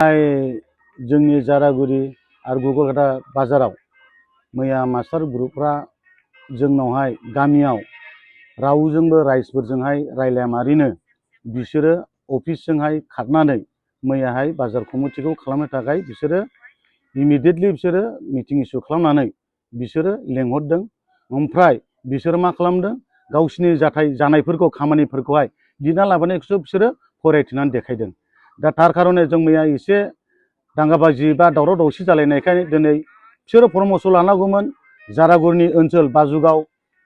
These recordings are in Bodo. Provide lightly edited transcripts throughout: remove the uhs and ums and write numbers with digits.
जोंनि जारागुरि आरो गुगलकाटा बाजाराव मैया मास्टार ग्रुपफ्रा जोंनावहाय गामियाव रावजोंबो रायजोफोरजोंहाय रायलायामारिनो बिसोरो अफिसजोंहाय खारनानै मैयाहाय बाजार कमिटिखौ खालामनो थाखाय बिसोरो इमिडियेटलि बिसोरो मिटिं इस्यु खालामनानै बिसोरो लेंहरदों। ओमफ्राय बिसोरो मा खालामदों, गावसिनि जानायफोरखौ खामानिफोरखौहाय दिना लाबोनायखौसो बिसोरो फरायथिनानै देखायदों। दा थार कारणे जों मैया एसे दांगाबाजि बा दावराव दावसि जालायनायखाय दिनै बिसोरो परामर्श लानांगौमोन। जारागुरिनि ओनसोल बाजुगाव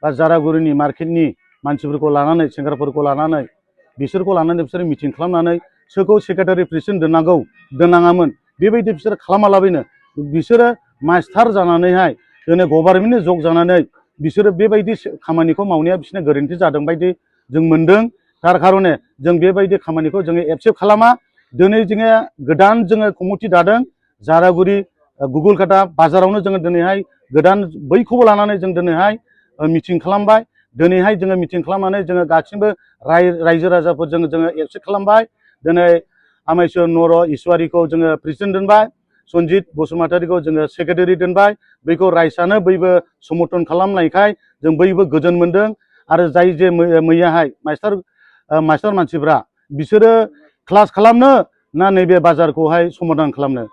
बा जारागुरिनि मार्केटनि मानसिफोरखौ लानानै सेंग्राफोरखौ लानानै बिसोरखौ लानानै बिसोरो मिटिं खालामनानै सोरखौ सेक्रेटारि प्रेसिडेन्ट दोननांगौ दोननाङामोन बेबायदि बिसोरो खालामालाबायनो बिसोरो मास्टार जानानैहाय दिनै गभर्नमेन्टनि जग जानानै बिसोरो बेबायदि खामानिखौ मावनाया बिसोरना गोरोन्थि जादों बायदि जों मोनदों। तार कारणे जों बेबायदि खामानिखौ जोङो एक्सेप्ट खालामा। दिनै जोङो गोदान जोङो कमिटि दादों जारागुरि गुगलकाटा बाजारावनो जोङो दिनैहाय गोदान बैखौबो लानानै जों दिनैहाय मिटिं खालामबाय। दिनैहाय जोङो मिटिं खालामनानै जोङो गासिबो रायजो राजाफोरजों जोङो एक्सेप्ट खालामबाय। दिनै आमायस्वर नर इसवारिखौ जोङो प्रेसिडेन्ट दोनबाय, सन्जित बसुमतारीखौ जोङो सेक्रेटारि दोनबाय। बैखौ रायजोआनो बयबो समर्थन खालामनायखाय जों बयबो गोजोन मोनदों। आरो जाय जे मैयाहाय मास्टार मानसिफ्रा बिसोरो क्लास खालामनो ना नैबे बाजारखौहाय समाधान खालामनो,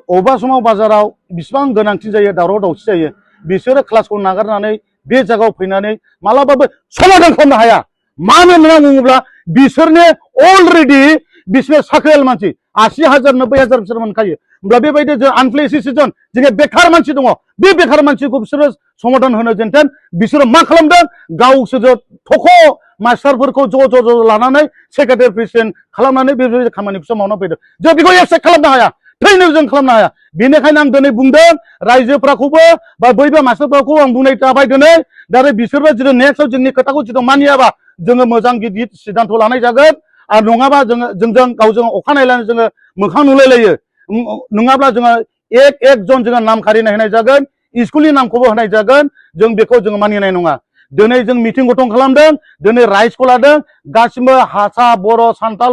अबेबा समाव बाजाराव बिसिबां गोनांथि जायो, दावराव दावसि जायो, बिसोरो क्लासखौ नागारनानै बे जायगायाव फैनानै मालाबाबो समाधान खालामनो हाया। मानो होनना बुङोब्ला बिसोरनो अलरेडि बिसोर साख्रियाल मानसि 80,000 90,000 बिसोर मोनखायो। होमब्ला बेबायदि जों आनप्लेस सिजन जोंनि बेखार मानसि दङ, बे बेखार मानसिखौ बिसोरो समाधान होनो जेनथेन बिसोरो मा खालामदों, गावसोर थख' मास्टारफोरखौ ज' लानानै सेक्रेटारि प्रेसिडेन्ट खालामनानै बेबायदि खामानिखौसो मावना फैदों। जों बेखौ एक्सेप्ट खालामनो हाया, थैनो जों खालामनो हाया। बेनिखायनो आं दिनै बुंदों रायजोफ्राखौबो बा बयबो मास्टारफोरखौ आं बुंनाय जाबाय दिनै। दा बिसोरबो जुदि नेक्स्टआव जोंनि खोथाखौ जुदि मानियाबा जोङो मोजां गिदिर सिद्धान्त लानाय जागोन। आरो नङाबा जोंजों गावजों अखानायलायनानै जोङो मोखां नुलायलायो। नङाब्ला जोङो एक जन जोङो नाम खारिनाय होनाय जागोन, स्कुलनि नामखौबो होनाय जागोन। जों बेखौ जोङो मानिनाय नङा। दिनै जों मिटिं गठन खालामदों, दिनै राइजखौ लादों, गासिबो हारसा बर' सान्ताल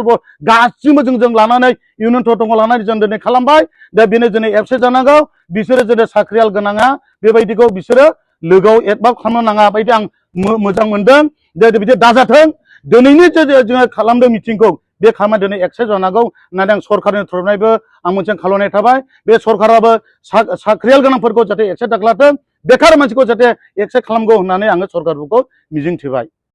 गासिबो जों लानानै इउनियन थथंखौ लानानै जों दिनै खालामबाय। दा बेनो दिनै एबसेन्ट जानांगौ। बिसोरो दिनै साख्रियाल गोनाङा बेबायदिखौ बिसोरो लोगोआव एडभाब खालामनो नाङा बायदि आं मोजां मोनदों। बिदि दाजाथों। दिनैनि जोङो खालामदों मिटिंखौ, बे खामानिया दिनै एक्सेप्ट जानांगौ होननानै आं सरकारनि थरफनिफ्रायबो आं मोनसे खावलायनाय थाबाय। बे सरकाराबो साख्रियाल गोनांफोरखौ जाहाथे एक्सेप्ट दाखालाथों, बेखार मानसिखौ जाहाथे एक्सेप्ट खालामगौ होननानै आङो सरकारफोरखौ मिजिंथिबाय।